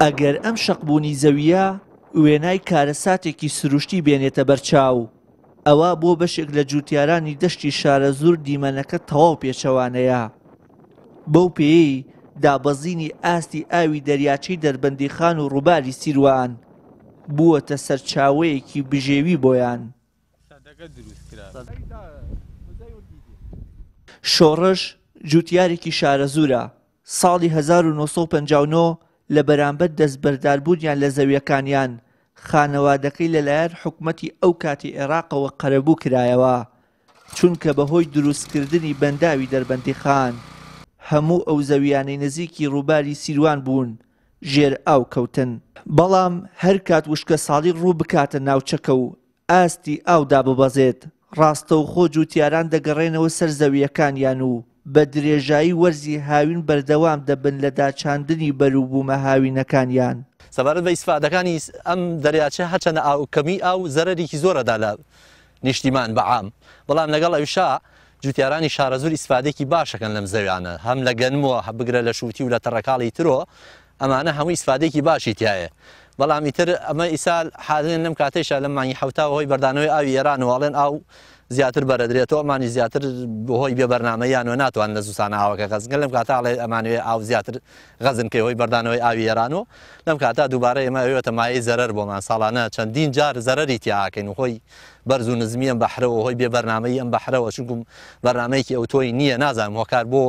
ئەگەر ئەم شەقبوونی زەوییە وێنای کارەساتێکی سروشتی بێنێتە بەرچاو، ئەوا بۆ بەشێک لە جووتیارانی دەشتی شارەزوور دیمەنەکە تەواو پێچەوانەیە. بەو پێیەی دابەزینی ئاستی ئاوی دەریاچەی دەربەندیخان و ڕووباری سیروان بووەتە سەرچاوەیەکی بژێوی بۆیان. شۆڕش جووتیارێکی شارەزوورە، ساڵی 1959 لە بەرامبەر دەستبەرداربوونیان لە زەویەکانیان، خانەوادەکەی لەلایەن حکومەتی ئەو کاتی عێراقەوە قەرەبوو کرایەوە، چونکە بەهۆی دروستکردنی بەنداوی دەربەندیخان، هەموو ئەو زەویانەی نزیکی ڕووباری سیروان بوون ژێر ئاو کەوتن. بەڵام هەرکات وشکەساڵی ڕوو بکاتە ناوچەکە و ئاستی ئاو داببەزێت، ڕاستەوخۆ جووتیاران دەگەڕێنەوە سەر زەوییەکانیان و بە درێژایی وەرزی هاوین بەردەوام دەبن لە داچاندنی بەروبوومە هاوینەکانیان. سەبارەت بە ئیسفادەکانی ئەم دەریاچە هەرچەندە ئاو کەمی ئاو زەرەرێکی زۆر ئەدا لە نیشتیمان بە عام بەڵام لەگەڵ ئەویشا جوتیارانی شارەزوور ئیسفادەیەکی باش ئەکەن لەم زەویانە هەم لە گەنمەوە بگرە لە شوتی و لە تەڕەکاڵی ترۆ ئەمانە هەموو ئیسفادەیەکی باشی تیایە بەڵام ئیتر ئەمە ئیسا حالێن لەم کاتەیشا لەم مانگی حەوتاوە هۆی بەردانەوەی ئاوی ئێرانەوە ئەڵێن ئاو زیاتر بەرەدرێتەوە ئەمانی زیاتر بەهۆی بێ بەرنامەییانەوە ناتوان لە زووسانە ئاوەکە غەزن لەم کاتە ئەڵێ ئەمانەوێ ئاو زیاتر غەزن کەی هۆی بەردانەوەی ئاوی ئێران و لەم کاتە دووبارە ئێمە ئەوێتە مایەی زەرەر بۆمان ساڵانە چەندین جار زەرەری تیا ئەکەین و هۆی بەرز و نزمی ئەم بەحرەوە هۆی بێ بەرنامەیی ئەم بەحرەوە چونکوم بەرنامەیەکی ئەوتۆی نییە نازانم هۆکار بۆ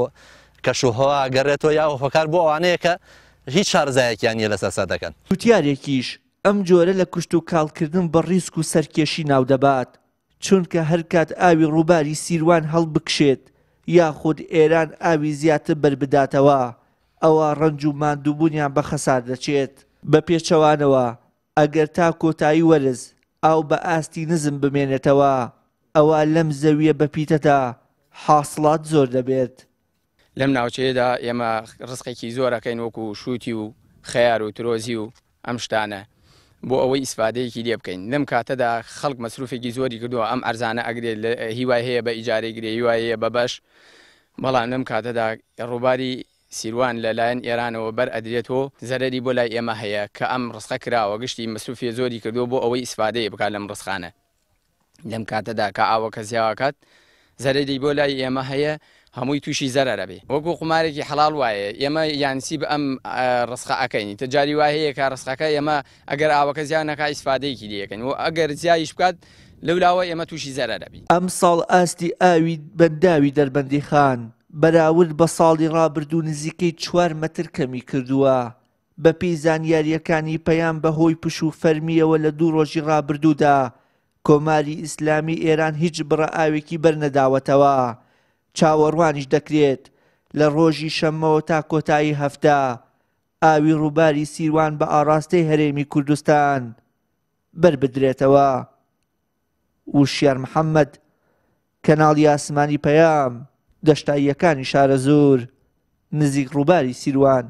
کەشوهەوا گەڕێتەوە یا هۆکار بۆ ئەوانەیە کە هیچ شارەزایەکیان نییە لەسەر سەدەکەن. جوتیارێکیش ئەم جۆرە لە کشتوکاڵکردن بە ڕیسک و سەرکێشی ناودەبات، چونکە هەرکات ئاوی ڕووباری سیروان هەڵبکشێت یاخود ئێران ئاوی زیاتر بەربداتەوە ئەوا ڕەنج و ماندووبوونیان بە خەسار دەچێت. بە پێچەوانەوە ئەگەر تا کۆتایی وەرز ئاو بە ئاستی نزم بمێنێتەوە ئەوا لەم زەوییە بەپیتەدا حاسڵات زۆر دەبێت. لەم ناوچەیەدا ئێمە ڕزقێکی زۆر ئەکەین وەکو شووتی و خەیار و ترۆزی و ئەم شتانە بۆ ئەوەی ئیسفادەیەکی لێ بکەین لەم کاتەدا خەڵک مەسروفێکی زۆری کردووە ئەم ئەرزانە ئەگرێ هیوای هەیە بە ئیجارەی گرێ هیوای هەیە بە بەش بەڵام لەم کاتەدا ڕووباری سیروان لە لایەن ئێرانەوە بەر ئەدرێتەوە زەرەری بۆ لای ئێمە هەیە کە ئەم ڕزقە کراوە گشتی مەسروفی زۆری کردووە بۆ ئەوەی ئیسفادەیە بکات لەم ڕزقانە. لەم کاتەدا کە ئاوەکە زیاکات زەرەری بۆ لای ئێمە هەیە هەمووی تووشی زەرەرە بێ وەکو قومارێکی حەڵاڵ وایە ئێمە یانسی بە ئەم ڕسقە ئەکەین تە جاری وای هەیە کە ڕسقەکە ئێمە ئەگەر ئاوەکە زیان نەکا ئیسفادەیەکی لێ ئەکەین و ئەگەر زیایش بکات لەولاوە ئێمە تووشی زەرەرە بین. ئەمساڵ ئاستی ئاوی بەنداوی دەربەندیخان بەراورد بە ساڵی ڕابردوو نزیکەی چوار مەتر کەمی کردووە، بەپێی زانیارییەکانی پەیام بە هۆی پشوو فەرمییەوە لە دوو ڕۆژی ڕابردوودا کۆماری ئیسلامی ئێران هیچ بڕە ئاوێکی بەرنەداوەتەوە، چاوەڕوانیش دەکرێت لە ڕۆژی شەممەوە تا کۆتایی هەفتە ئاوی ڕووباری سیروان بە ئاڕاستەی هەرێمی کوردستان بەربدرێتەوە. وشیار محەممەد، کەناڵی ئاسمانی پەیام، دەشتاییەکانی شارەزوور، نزیک ڕووباری سیروان.